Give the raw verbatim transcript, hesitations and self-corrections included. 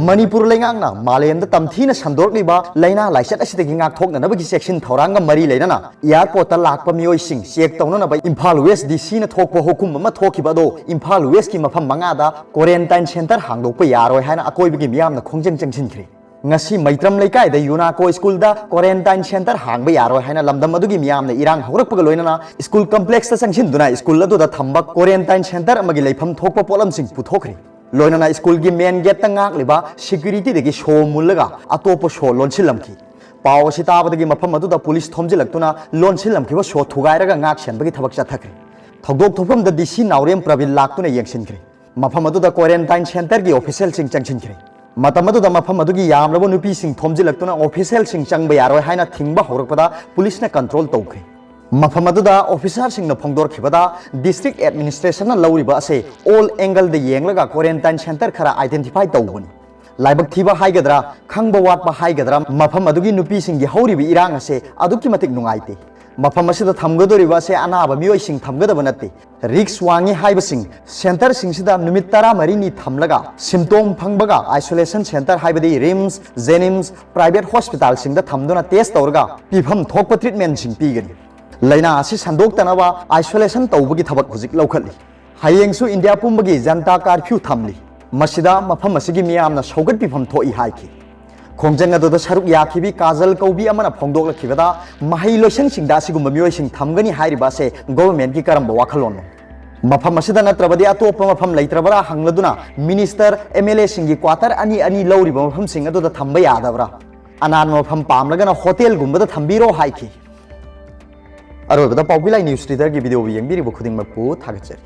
ꯃꯅꯤꯄꯨꯔ ꯂꯩꯉꯥꯛꯅ ꯃꯥꯂꯦꯝꯗ ꯇꯝꯊꯤꯅ ꯁꯟꯗꯣꯔꯛꯂꯤꯕ ꯂꯥꯏꯅꯥ ꯂꯥꯏꯆꯠ ꯑꯁꯤꯗꯒꯤ ꯉꯥꯛꯊꯣꯛꯅꯅꯕꯒꯤ ꯆꯦꯛꯁꯤꯟ ꯊꯧꯔꯥꯡꯒ ꯃꯔꯤ ꯂꯩꯅꯅ airport ꯇ ꯂꯥꯛꯄ ꯃꯤꯑꯣꯏꯁꯤꯡ check ꯇꯧꯅꯅꯕ ꯏꯝꯐꯥꯜ West D C ꯅ ꯊꯣꯛꯄ ꯍꯨꯀꯨꯝ ꯑꯃ ꯊꯣꯛꯈꯤꯕ ꯑꯗꯣ ꯏꯝꯐꯥꯜ West ꯀꯤ ꯃꯐꯝ ꯃꯉꯥꯗ quarantine centre ꯍꯥꯡꯗꯣꯛꯄ ꯌꯥꯔꯣꯏ ꯍꯥꯏꯅ ꯑꯀꯣꯏꯕꯒꯤ ꯃꯤꯌꯥꯝꯅ ꯈꯣꯡꯖꯪ ꯆꯪꯁꯤꯟꯈ꯭ꯔꯦ꯫ ꯉꯁꯤ ꯃꯩꯇ꯭ꯔꯝ ꯂꯩꯀꯥꯏꯗ UNACO school ꯗ quarantine centre ꯍꯥꯡꯕ ꯌꯥꯔꯣꯏ ꯍꯥꯏꯅ ꯂꯝꯗꯝ ꯑꯗꯨꯒꯤ ꯃꯤꯌꯥꯝꯅ ꯏꯔꯥꯡ ꯍꯧꯔꯛꯄꯒ ꯂꯣꯏꯅꯅ school complex ꯇ ꯆꯪꯁꯤꯟꯗꯨꯅ school ꯑꯗꯨꯗ ꯊꯝꯕ quarantine centre ꯑꯃꯒꯤ ꯂꯩꯐꯝ ꯊꯣꯛꯄ ꯄꯣꯠꯂꯝꯁꯤꯡ ꯄꯨꯊꯣꯛꯈ꯭ꯔꯦ꯫ ꯂꯣꯏꯅꯅ school ꯒꯤ main gate ꯇ ꯉꯥꯛꯂꯤꯕ security ꯗꯒꯤ ꯁꯣ ꯃꯨꯜꯂꯒ ꯑꯇꯣꯞꯄ ꯁꯣ ꯂꯣꯟꯁꯤꯜꯂꯝꯈꯤ꯫ ꯄꯥꯎ ꯑꯁꯤ ꯇꯥꯕꯗꯒꯤ ꯃꯐꯝ ꯑꯗꯨꯗ police ꯊꯣꯝꯖꯤꯜꯂꯛꯇꯨꯅ ꯂꯣꯟꯁꯤꯜꯂꯝꯈꯤꯕ ꯁꯣ ꯊꯨꯒꯥꯏꯔꯒ ꯉꯥꯛ ꯁꯦꯟꯕꯒꯤ ꯊꯕꯛ ꯆꯠꯊꯈ꯭ꯔꯦ꯫ ꯊꯧꯗꯣꯛ ꯊꯣꯛꯐꯝꯗ D C ꯅꯥꯎꯔꯦꯝ ꯄ꯭ꯔꯕꯤꯟ ꯂꯥꯛꯇꯨꯅ ꯌꯦꯡꯁꯤꯟꯈ꯭ꯔꯦ꯫ ꯃꯐꯝ ꯑꯗꯨꯗ quarantine centre ꯒꯤ official ꯁꯤꯡ ꯆꯪꯁꯤꯟꯈ꯭ꯔꯦ꯫ ꯃꯇꯝ ꯑꯗꯨꯗ ꯃꯐꯝ ꯑꯗꯨꯒꯤ ꯌꯥꯝꯂꯕ ꯅꯨꯄꯤꯁꯤꯡ ꯊꯣꯝꯖꯤꯜꯂꯛꯇꯨꯅ official ꯁꯤꯡ ꯆꯪꯕ ꯌꯥꯔꯣꯏ ꯍꯥꯏꯅ ꯊꯤꯡꯕ ꯍꯧꯔꯛꯄꯗ police ꯅ control ꯇꯧꯈ꯭ꯔꯦ꯫ ꯃꯐꯝ ꯑꯗꯨꯗ officer ꯁꯤꯡꯅ ꯐꯣꯡꯗꯣꯔꯛꯈꯤꯕꯗ district administration ꯅ ꯂꯧꯔꯤꯕ ꯑꯁꯦ all angle ꯗ ꯌꯦꯡꯂꯒ quarantine centre ꯈꯔ identify ꯇꯧꯕꯅꯤ꯫ ꯂꯥꯏꯕꯛ ꯊꯤꯕ ꯍꯥꯏꯒꯗ꯭ꯔꯥ, ꯈꯪꯕ ꯋꯥꯠꯄ ꯍꯥꯏꯒꯗ꯭ꯔꯥ, ꯃꯐꯝ ꯑꯗꯨꯒꯤ ꯅꯨꯄꯤꯁꯤꯡꯒꯤ ꯍꯧꯔꯤꯕ ꯏꯔꯥꯡ ꯑꯁꯦ ꯑꯗꯨꯛꯀꯤ ꯃꯇꯤꯛ ꯅꯨꯡꯉꯥꯏꯇꯦ꯫ ꯃꯐꯝ ꯑꯁꯤꯗ ꯊꯝꯒꯗꯧꯔꯤꯕ ꯑꯁꯦ ꯑꯅꯥꯕ ꯃꯤꯑꯣꯏꯁꯤꯡ ꯊꯝꯒꯗꯕ ꯅꯠꯇꯦ꯫ Risk ꯋꯥꯡꯉꯤ ꯍꯥꯏꯕꯁꯤꯡ centre ꯁꯤꯡꯁꯤꯗ ꯅꯨꯃꯤꯠ ꯇꯔꯥꯃꯔꯤꯅꯤ ꯊꯝꯂꯒ symptom ꯐꯪꯕꯒ isolation centre ꯍꯥꯏꯕꯗꯤ RIMS, JNIMS, private hospital ꯁꯤꯡꯗ ꯊꯝꯗꯨꯅ test ꯇꯧꯔꯒ ꯄꯤꯐꯝ ꯊꯣꯛꯄ treatment ꯁꯤꯡ ꯄꯤꯒꯅꯤ꯫ ꯂꯥꯏꯅꯥ ꯑꯁꯤ ꯁꯟꯗꯣꯛꯇꯅꯕ isolation ꯇꯧꯕꯒꯤ ꯊꯕꯛ ꯍꯧꯖꯤꯛ ꯂꯧꯈꯠꯂꯤ꯫ ꯍꯌꯦꯡꯁꯨ ꯏꯟꯗꯤꯌꯥ ꯄꯨꯝꯕꯒꯤ ꯖꯟꯇꯥ curfew ꯊꯝꯂꯤ꯫ ꯃꯁꯤꯗ ꯃꯐꯝ ꯑꯁꯤꯒꯤ ꯃꯤꯌꯥꯝꯅ ꯁꯧꯒꯠꯄꯤꯐꯝ ꯊꯣꯛꯏ ꯍꯥꯏꯈꯤ꯫ ꯈꯣꯡꯖꯪ ꯑꯗꯨꯗ ꯁꯔꯨꯛ ꯌꯥꯈꯤꯕꯤ ꯀꯥꯖꯜ ꯀꯧꯕꯤ ꯑꯃꯅ ꯐꯣꯡꯗꯣꯛꯂꯛꯈꯤꯕꯗ ꯃꯍꯩ ꯂꯣꯏꯁꯪꯁꯤꯡꯗ ꯑꯁꯤꯒꯨꯝꯕ ꯃꯤꯑꯣꯏꯁꯤꯡ ꯊꯝꯒꯅꯤ ꯍꯥꯏꯔꯤꯕ ꯑꯁꯦ government ꯀꯤ ꯀꯔꯝꯕ ꯋꯥꯈꯜꯂꯣꯟꯅꯣ? ꯃꯐꯝ ꯑꯁꯤꯗ ꯅꯠꯇ꯭ꯔꯕꯗꯤ ꯑꯇꯣꯞꯄ ꯃꯐꯝ ꯂꯩꯇ꯭ꯔꯕ꯭ꯔꯥ ꯍꯪꯂꯗꯨꯅ minister, MLA ꯁꯤꯡꯒꯤ quarter ꯑꯅꯤ ꯑꯅꯤ ꯂꯧꯔꯤꯕ ꯃꯐꯝꯁꯤꯡ ꯑꯗꯨꯗ ꯊꯝꯕ ꯌꯥꯗꯕ꯭ꯔꯥ? ꯑꯅꯥꯟꯕ ꯃꯐꯝ ꯄꯥꯝꯂꯒꯅ hotel ꯒꯨꯝꯕꯗ ꯊꯝꯕꯤꯔꯣ ꯍꯥꯏꯈꯤ꯫ ꯑꯔꯣꯏꯕꯗ ꯄꯥꯎꯕꯤ ꯂꯥꯏ news reader ꯒꯤ video ꯌꯦꯡꯕꯤꯔꯤꯕ ꯈꯨꯗꯤꯡꯃꯛꯄꯨ ꯊꯥꯒꯠꯆꯔꯤ꯫